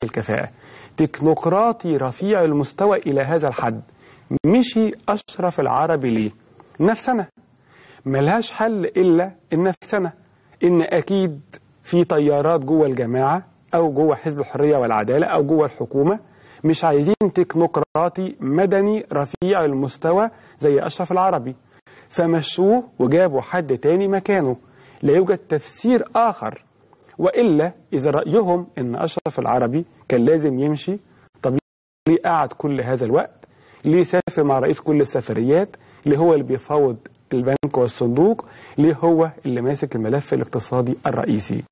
الكفاءة. تكنوقراطي رفيع المستوى إلى هذا الحد. مشي أشرف العربي ليه؟ نفسنا ملهاش حل إلا النفسنة، إن أكيد في تيارات جوه الجماعة أو جوه حزب الحرية والعدالة أو جوه الحكومة مش عايزين تكنوقراطي مدني رفيع المستوى زي أشرف العربي، فمشوه وجابوا حد تاني مكانه. لا يوجد تفسير آخر، وإلا إذا رأيهم إن أشرف العربي كان لازم يمشي، طب ليه قعد كل هذا الوقت؟ ليه سافر مع رئيس كل السفريات؟ ليه هو اللي بيفاوض البنك والصندوق؟ ليه هو اللي ماسك الملف الاقتصادي الرئيسي؟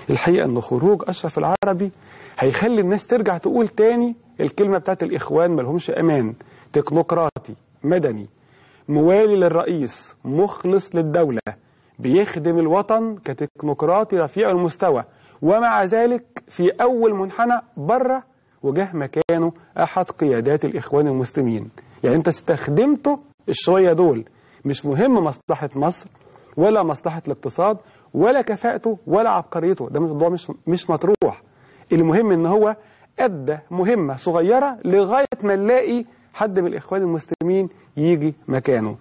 الحقيقة أن خروج أشرف العربي هيخلي الناس ترجع تقول تاني الكلمة بتاعت الإخوان ملهمش أمان. تكنوقراطي مدني موالي للرئيس، مخلص للدولة، بيخدم الوطن كتكنوقراطي رفيع المستوى، ومع ذلك في أول منحنى بره وجه مكانه أحد قيادات الإخوان المسلمين. يعني أنت استخدمته الشوية دول، مش مهم مصلحة مصر ولا مصلحة الاقتصاد ولا كفاءته ولا عبقريته، ده موضوع مش مطروح. المهم إن هو أدى مهمة صغيرة لغاية ما نلاقي حد من الإخوان المسلمين يجي مكانه.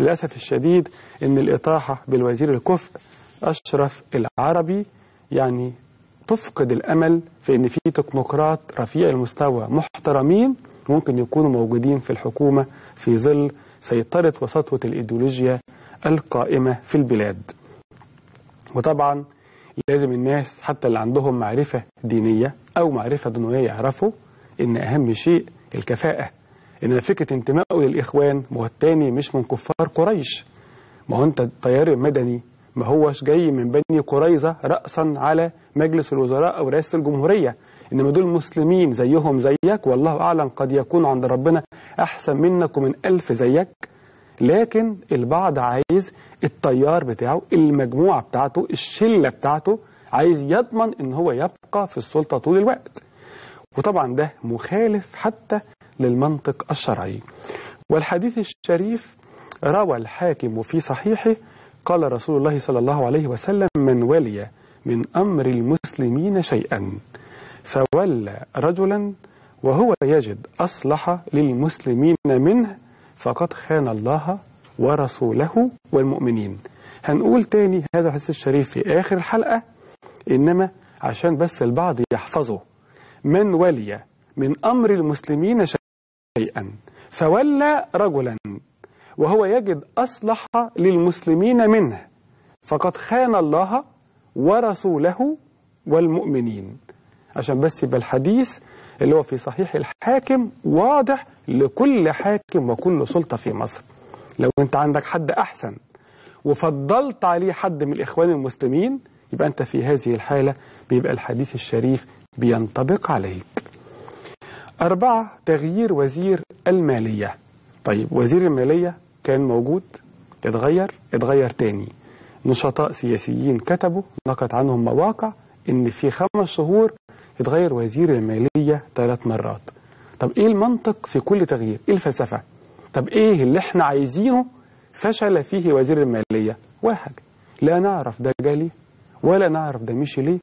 للأسف الشديد إن الإطاحة بالوزير الكفء أشرف العربي يعني تفقد الأمل في إن في تكنوقراط رفيع المستوى محترمين ممكن يكونوا موجودين في الحكومة في ظل سيطرة وسطوة الإيديولوجيا القائمة في البلاد. وطبعا لازم الناس حتى اللي عندهم معرفة دينية أو معرفة دنيوية يعرفوا إن أهم شيء الكفاءة. إن فكرة انتمائه للإخوان، ما هو التاني مش من كفار قريش، ما هو أنت التيار المدني ما هوش جاي من بني قريظة رأسا على مجلس الوزراء أو رئاسة الجمهورية، إنما دول مسلمين زيهم زيك، والله أعلم قد يكون عند ربنا أحسن منك ومن 1000 زيك. لكن البعض عايز التيار بتاعه، المجموعة بتاعته، الشلة بتاعته، عايز يضمن إن هو يبقى في السلطة طول الوقت. وطبعا ده مخالف حتى للمنطق الشرعي. والحديث الشريف روى الحاكم في صحيحه قال رسول الله صلى الله عليه وسلم: من ولي من أمر المسلمين شيئا فولى رجلا وهو يجد أصلح للمسلمين منه فقد خان الله ورسوله والمؤمنين. هنقول تاني هذا الحديث الشريف في آخر الحلقة، إنما عشان بس البعض يحفظه. من ولي من أمر المسلمين شيئا فولى رجلا وهو يجد أصلح للمسلمين منه فقد خان الله ورسوله والمؤمنين. عشان بس يبقى الحديث اللي هو في صحيح الحاكم واضح لكل حاكم وكل سلطة في مصر. لو انت عندك حد أحسن وفضلت عليه حد من الإخوان المسلمين، يبقى انت في هذه الحالة بيبقى الحديث الشريف بينطبق عليك. 4، تغيير وزير المالية. طيب وزير المالية كان موجود، اتغير تاني. نشطاء سياسيين كتبوا، نقت عنهم مواقع ان في 5 شهور اتغير وزير المالية 3 مرات. طب ايه المنطق في كل تغيير؟ ايه الفلسفة؟ طب ايه اللي احنا عايزينه فشل فيه وزير المالية؟ ولا حاجة. لا نعرف ده جه ليه، ولا نعرف ده مشي ليه،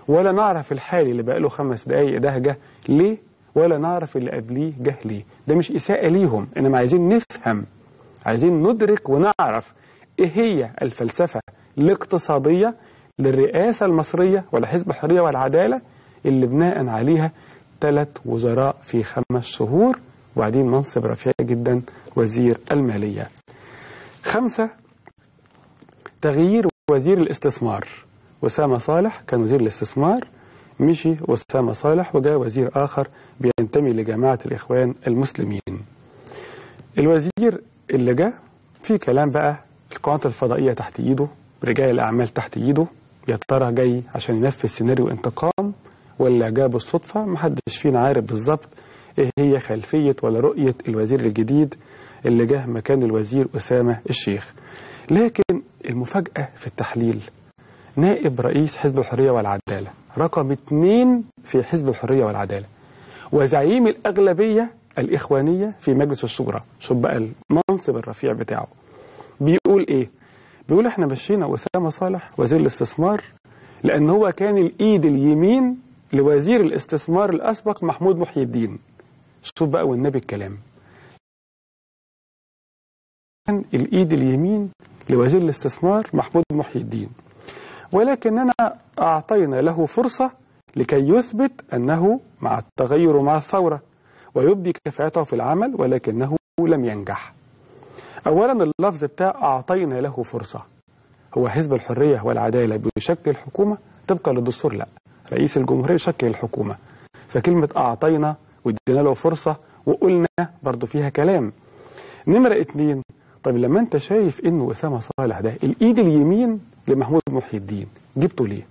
ولا نعرف الحالي اللي بقاله 5 دقايق ده جه ليه، ولا نعرف اللي قبليه جه ليه. ده مش إساءة ليهم، إنما عايزين نفهم، عايزين ندرك ونعرف إيه هي الفلسفة الاقتصادية للرئاسة المصرية ولا حزب الحرية والعدالة اللي بناء عليها 3 وزراء في 5 شهور، وبعدين منصب رفيع جدا وزير المالية. 5، تغيير وزير الاستثمار. أسامة صالح كان وزير الاستثمار، مشي أسامة صالح وجاء وزير آخر بينتمي لجماعة الإخوان المسلمين. الوزير اللي جاء في كلام بقى، القناة الفضائية تحت إيده، رجال الأعمال تحت إيده، يا ترى جاي عشان ينفذ سيناريو انتقام ولا جاء بالصدفة؟ محدش فينا عارف بالظبط إيه هي خلفية ولا رؤية الوزير الجديد اللي جه مكان الوزير أسامة الشيخ. لكن المفاجأة في التحليل، نائب رئيس حزب الحرية والعدالة رقم 2 في حزب الحرية والعدالة وزعيم الأغلبية الإخوانية في مجلس الشورى، شوف بقى المنصب الرفيع بتاعه، بيقول إيه؟ بيقول إحنا مشينا أسامة صالح وزير الاستثمار لأن هو كان الإيد اليمين لوزير الاستثمار الأسبق محمود محي الدين. شوف بقى والنبي الكلام، الإيد اليمين لوزير الاستثمار محمود محي الدين، ولكننا أعطينا له فرصة لكي يثبت أنه مع التغير ومع الثورة ويبدي كفاءته في العمل، ولكنه لم ينجح. أولا اللفظ بتاع أعطينا له فرصة، هو حزب الحرية والعدالة بيشكل الحكومة طبقا للدستور؟ لا، رئيس الجمهورية يشكل الحكومة. فكلمة أعطينا وادينا له فرصة وقلنا برضو فيها كلام. نمرة 2، طب لما أنت شايف إنه أسامة صالح ده الإيد اليمين لمحمود محي الدين، جبته ليه؟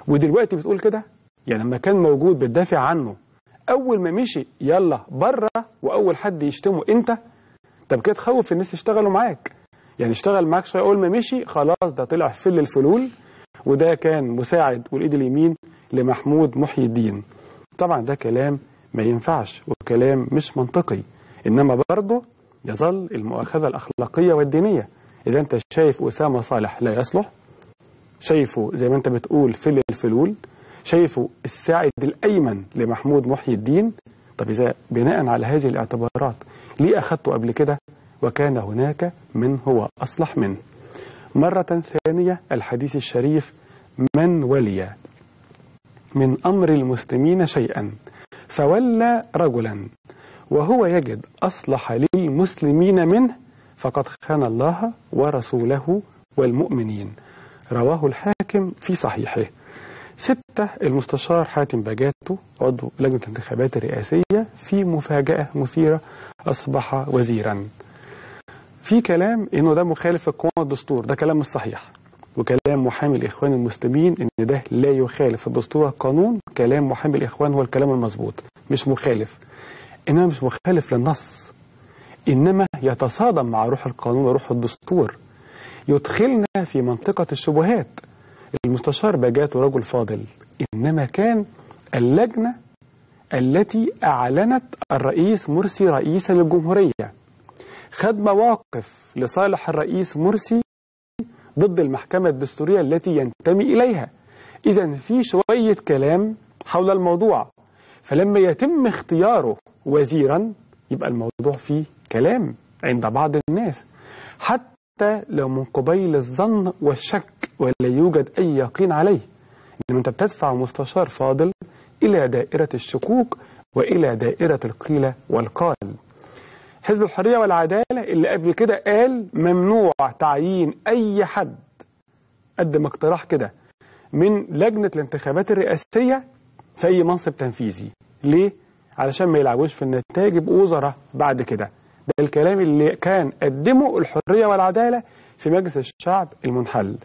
ودلوقتي بتقول كده؟ يعني لما كان موجود بتدافع عنه، أول ما مشي يلا بره وأول حد يشتمه أنت. طب كده تخوف الناس يشتغلوا معاك، يعني اشتغل معاك شوية، أول ما مشي خلاص ده طلع فل الفلول، وده كان مساعد والإيد اليمين لمحمود محي الدين. طبعا ده كلام ما ينفعش وكلام مش منطقي، إنما برضه يظل المؤاخذة الأخلاقية والدينية. إذا أنت شايف أسامة صالح لا يصلح، شايفه زي ما أنت بتقول فل الفلول، شايفه الساعد الأيمن لمحمود محي الدين، طب إذا بناء على هذه الاعتبارات ليه أخذته قبل كده وكان هناك من هو أصلح منه؟ مرة ثانية الحديث الشريف: من ولي من أمر المسلمين شيئا فولى رجلا وهو يجد أصلح للمسلمين منه فقد خان الله ورسوله والمؤمنين. رواه الحاكم في صحيحه. 6، المستشار حاتم بجاتو عضو لجنة الانتخابات الرئاسية في مفاجأة مثيرة أصبح وزيرا. في كلام إنه ده مخالف لقوانين الدستور، ده كلام مش صحيح، وكلام محامي الإخوان المسلمين إن ده لا يخالف الدستور والقانون. كلام محامي الإخوان هو الكلام المظبوط، مش مخالف، إنما مش مخالف للنص، إنما يتصادم مع روح القانون وروح الدستور، يدخلنا في منطقة الشبهات. المستشار بجاتو رجل فاضل، إنما كان اللجنة التي أعلنت الرئيس مرسي رئيسا للجمهورية خد مواقف لصالح الرئيس مرسي ضد المحكمة الدستورية التي ينتمي إليها. إذن في شوية كلام حول الموضوع، فلما يتم اختياره وزيرا يبقى الموضوع فيه كلام عند بعض الناس، حتى لو من قبيل الظن والشك ولا يوجد أي يقين عليه. إنما أنت بتدفع مستشار فاضل إلى دائرة الشكوك وإلى دائرة القيل والقال. حزب الحرية والعدالة اللي قبل كده قال ممنوع تعيين أي حد، قدم اقتراح كده من لجنة الانتخابات الرئاسية في أي منصب تنفيذي. ليه؟ علشان ما يلعبوش في النتائج يبقوا وزراء بعد كده. ده الكلام اللي كان قدمه الحرية والعدالة في مجلس الشعب المنحل.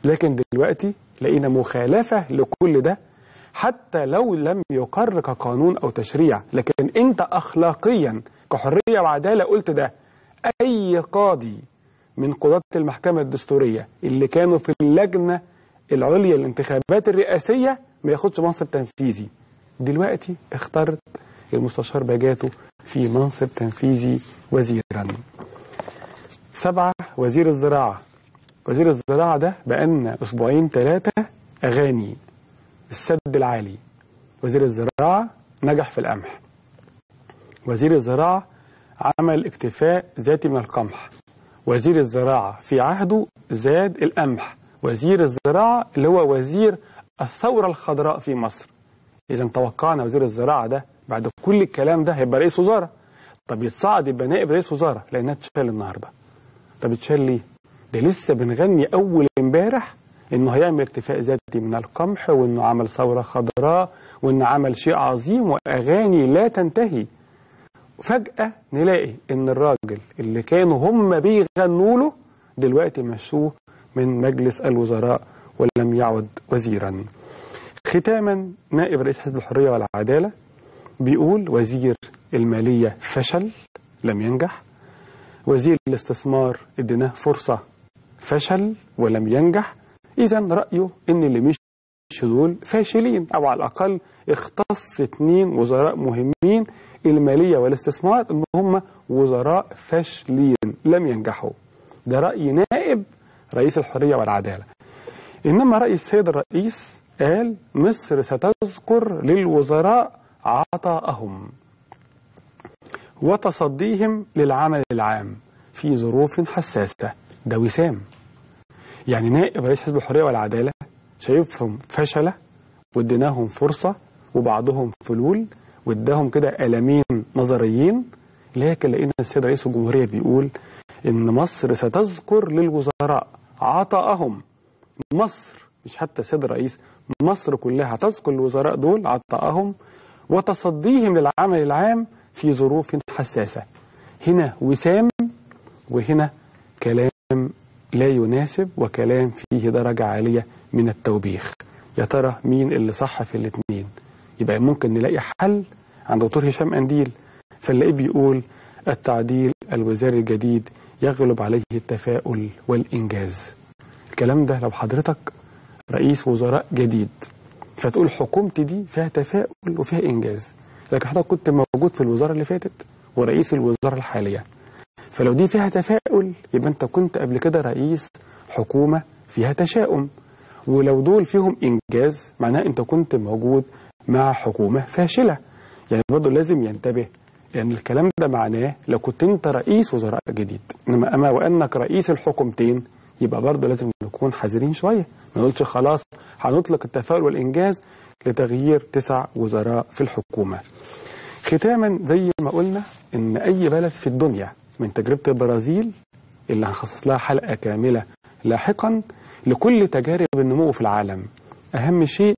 لكن دلوقتي لقينا مخالفة لكل ده، حتى لو لم يقر كقانون أو تشريع، لكن أنت أخلاقيا كحرية وعدالة قلت ده. أي قاضي من قضاة المحكمة الدستورية اللي كانوا في اللجنة العليا للانتخابات الرئاسية ما ياخدش منصب تنفيذي. دلوقتي اخترت المستشار بجاتو في منصب تنفيذي وزيرا. 7، وزير الزراعة. وزير الزراعة ده بقالنا أسبوعين 3 أغاني السد العالي. وزير الزراعة نجح في القمح، وزير الزراعة عمل اكتفاء ذاتي من القمح، وزير الزراعة في عهده زاد القمح، وزير الزراعة اللي هو وزير الثورة الخضراء في مصر. إذا توقعنا وزير الزراعة ده بعد كل الكلام ده هيبقى رئيس وزارة. طب يتصعد يبقى نائب رئيس وزارة، لأنها اتشال النهارده. طب اتشال ليه؟ ده لسه بنغني أول امبارح إنه هيعمل اكتفاء ذاتي من القمح، وإنه عمل ثورة خضراء، وإنه عمل شيء عظيم، وأغاني لا تنتهي. فجأة نلاقي إن الراجل اللي كانوا هم بيغنوا له دلوقتي مشوه من مجلس الوزراء ولم يعد وزيرا. ختاما، نائب رئيس حزب الحرية والعدالة بيقول وزير المالية فشل لم ينجح، وزير الاستثمار اديناه فرصة فشل ولم ينجح. إذا رأيه إن اللي مش دول فاشلين، أو على الأقل اختص 2 وزراء مهمين المالية والاستثمار إن هم وزراء فاشلين لم ينجحوا. ده رأي نائب رئيس الحرية والعدالة. إنما رأي السيد الرئيس قال مصر ستذكر للوزراء عطاءهم وتصديهم للعمل العام في ظروف حساسة. ده وسام، يعني نائب رئيس حزب الحرية والعدالة شايفهم فشلة واديناهم فرصة وبعضهم فلول واداهم كده قلمين نظريين، لكن لقينا السيد رئيس الجمهورية بيقول إن مصر ستذكر للوزراء عطاءهم. مصر، مش حتى السيد الرئيس، مصر كلها تذكر الوزراء دول عطاءهم وتصديهم للعمل العام في ظروف حساسة. هنا وسام وهنا كلام لا يناسب وكلام فيه درجة عالية من التوبيخ. يا ترى مين اللي صح في الاثنين؟ يبقى ممكن نلاقي حل عند دكتور هشام قنديل، فنلاقيه بيقول التعديل الوزاري الجديد يغلب عليه التفاؤل والإنجاز. الكلام ده لو حضرتك رئيس وزراء جديد فتقول حكومتي دي فيها تفاؤل وفيها إنجاز، لكن حضرتك كنت موجود في الوزارة اللي فاتت ورئيس الوزارة الحالية، فلو دي فيها تفاؤل يبقى أنت كنت قبل كده رئيس حكومة فيها تشاؤم، ولو دول فيهم إنجاز معناه أنت كنت موجود مع حكومة فاشلة. يعني برضه لازم ينتبه، لأن الكلام ده معناه لو كنت أنت رئيس وزراء جديد، إنما أما وأنك رئيس الحكومتين يبقى برضه لازم نكون حذرين شوية، ما نقولش خلاص هنطلق التفاؤل والإنجاز لتغيير 9 وزراء في الحكومة. ختاما زي ما قلنا إن أي بلد في الدنيا من تجربة البرازيل اللي هنخصص لها حلقة كاملة لاحقا لكل تجارب النمو في العالم، أهم شيء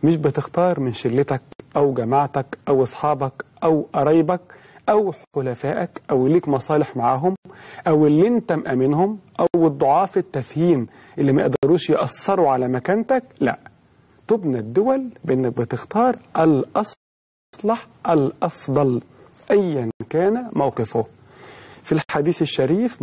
مش بتختار من شلتك أو جماعتك أو أصحابك أو قرايبك أو حلفائك أو ليك مصالح معاهم أو اللي أنت مأمنهم أو الضعاف التافهين اللي ما يقدروش يأثروا على مكانتك. لا، تبنى الدول بأنك بتختار الأصلح الأفضل أيا كان موقفه. في الحديث الشريف